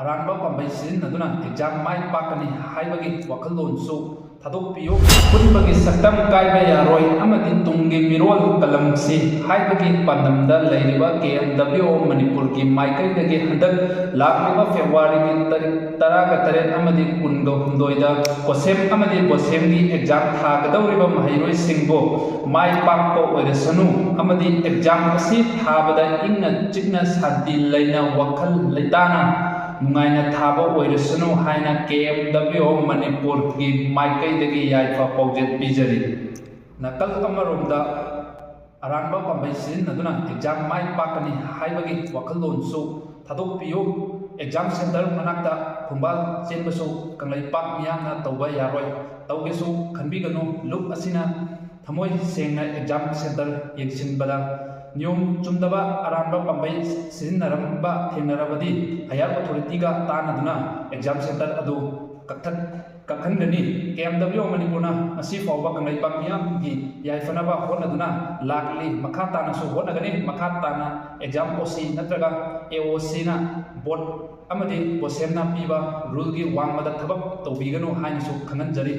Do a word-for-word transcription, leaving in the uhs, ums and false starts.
ꯑꯔꯥꯟꯕ ꯄꯥꯝꯕꯩ ꯁꯤꯖꯤꯟꯅꯗꯨꯅ ꯑꯦꯛꯖꯥꯝ ꯃꯥꯏ ꯄꯥꯛꯀꯅꯤ ꯍꯥꯏꯕꯒꯤ ꯋꯥꯈꯜꯂꯣꯟꯁꯨ ꯊꯥꯗꯣꯛꯄꯤꯌꯨ꯫ ꯑꯄꯨꯟꯕꯒꯤ ꯁꯛꯇꯝ ꯀꯥꯏꯕ ꯌꯥꯔꯣꯏ ꯑꯃꯗꯤ ꯇꯨꯡꯒꯤ ꯃꯤꯔꯣꯜ ꯀꯂꯝꯁꯤ ꯍꯥꯏꯕꯒꯤ ꯄꯥꯟꯗꯝꯗ ꯂꯩꯔꯤꯕ ꯀꯦ ꯑꯦꯝ ꯗꯕ꯭ꯂꯤꯎ ꯑꯣ ꯃꯅꯤꯄꯨꯔꯒꯤ ꯃꯥꯏꯀꯩꯗꯒꯤ ꯍꯟꯗꯛ ꯂꯥꯛꯂꯤꯕ ꯐꯦꯕ꯭ꯔꯨꯋꯥꯔꯤꯒꯤ ꯇꯥꯔꯤꯛ ꯇꯔꯥꯒ ꯇꯔꯦꯠ ꯑꯃꯗꯤ ꯀꯨꯟꯒ ꯍꯨꯝꯗꯣꯏꯗ ꯀꯣꯁꯦꯝ ꯑꯃꯗꯤ ꯕꯣꯁꯦꯝꯒꯤ ꯑꯦꯛꯖꯥꯝ ꯊꯥꯒꯗꯧꯔꯤꯕ ꯃꯍꯩꯔꯣꯏꯁꯤꯡꯕꯨ ꯃꯥꯏ ꯄꯥꯛꯄ ꯑꯣꯏꯔꯁꯅꯨ ꯑꯃꯗꯤ ꯑꯦꯛꯖꯥꯝ ꯑꯁꯤ ꯊꯥꯕꯗ ꯏꯪꯅ ꯆꯤꯛꯅ ꯁꯥꯟꯇꯤ ꯂꯩꯅ ꯋꯥꯈꯜ ꯂꯩꯇꯥꯅ ꯅꯨꯡꯉꯥꯏꯅ ꯊꯥꯕ ꯑꯣꯏꯔꯁꯅꯨ ꯍꯥꯏꯅ ꯀꯦ ꯑꯦꯝ ꯗꯕ꯭ꯂꯤꯎ ꯑꯣ ꯃꯅꯤꯄꯨꯔꯒꯤ ꯃꯥꯏꯀꯩꯗꯒꯤ ꯌꯥꯏꯐ ꯄꯥꯎꯖꯦꯜ ꯄꯤꯖꯔꯤ꯫ ꯅꯥꯀꯜ ꯑꯃꯔꯣꯝꯗ ꯑꯔꯥꯟꯕ ꯄꯥꯝꯕꯩ ꯁꯤꯖꯤꯟꯅꯗꯨꯅ ꯑꯦꯛꯖꯥꯝ ꯃꯥꯏ ꯄꯥꯛꯀꯅꯤ ꯍꯥꯏꯕꯒꯤ ꯋꯥꯈꯜꯂꯣꯟꯁꯨ ꯊꯥꯗꯣꯛꯄꯤꯌꯨ꯫ ꯑꯦꯛꯖꯥꯝ ꯁꯦꯟꯇꯔ ꯃꯅꯥꯛꯇ ꯈꯣꯡꯕꯥꯜ ꯆꯦꯟꯕꯁꯨ ꯀꯪꯂꯩꯄꯥꯛ ꯃꯤꯌꯥꯝꯅ ꯇꯧꯕ ꯌꯥꯔꯣꯏ꯫ ꯇꯧꯒꯦꯁꯨ ꯈꯟꯕꯤꯒꯅꯨ꯫ ꯂꯨꯞ ꯑꯁꯤꯅ ꯊꯃꯣꯏ ꯁꯦꯡꯅ ꯑꯦꯛꯖꯥꯝ ꯁꯦꯟꯇꯔ ꯌꯦꯡꯁꯤꯟꯕꯗ ꯅꯤꯌꯣꯝ ꯆꯨꯝꯗꯕ ꯑꯔꯥꯟꯕ ꯄꯥꯝꯕꯩ ꯁꯤꯖꯤꯟꯅꯔꯝꯕ ꯊꯦꯡꯅꯔꯕꯗꯤ ꯍꯥꯌꯔ ꯑꯣꯊꯣꯔꯤꯇꯤꯒ ꯇꯥꯟꯅꯗꯨꯅ ꯑꯦꯛꯖꯥꯝ ꯁꯦꯟꯇꯔ ꯑꯗꯨ ꯀꯛꯊꯠ ꯀꯛꯍꯟꯒꯅꯤ꯫ ꯀꯦ ꯑꯦꯝ ꯗꯕ꯭ꯂꯤꯎ ꯃꯅꯤꯄꯨꯔꯅ ꯉꯁꯤ ꯐꯥꯎꯕ ꯀꯪꯂꯩꯄꯥꯛ ꯃꯤꯌꯥꯝꯒꯤ ꯌꯥꯏꯐꯅꯕ ꯍꯣꯠꯅꯗꯨꯅ ꯂꯥꯛꯂꯤ꯫ ꯃꯈꯥ ꯇꯥꯅꯁꯨ ꯍꯣꯠꯅꯒꯅꯤ꯫ ꯃꯈꯥ ꯇꯥꯅ ꯑꯦꯛꯖꯥꯝ ꯑꯣ ꯁꯤ ꯅꯠꯇ꯭ꯔꯒ ꯑꯦ ꯑꯣ ꯁꯤꯅ ꯕꯣꯔꯗ ꯑꯃꯗꯤ ꯕꯣꯁꯦꯝꯅ ꯄꯤꯕ ꯔꯨꯜꯒꯤ ꯋꯥꯡꯃꯗ ꯊꯕꯛ ꯇꯧꯕꯤꯒꯅꯨ ꯍꯥꯏꯅꯁꯨ ꯈꯪꯍꯟꯖꯔꯤ꯫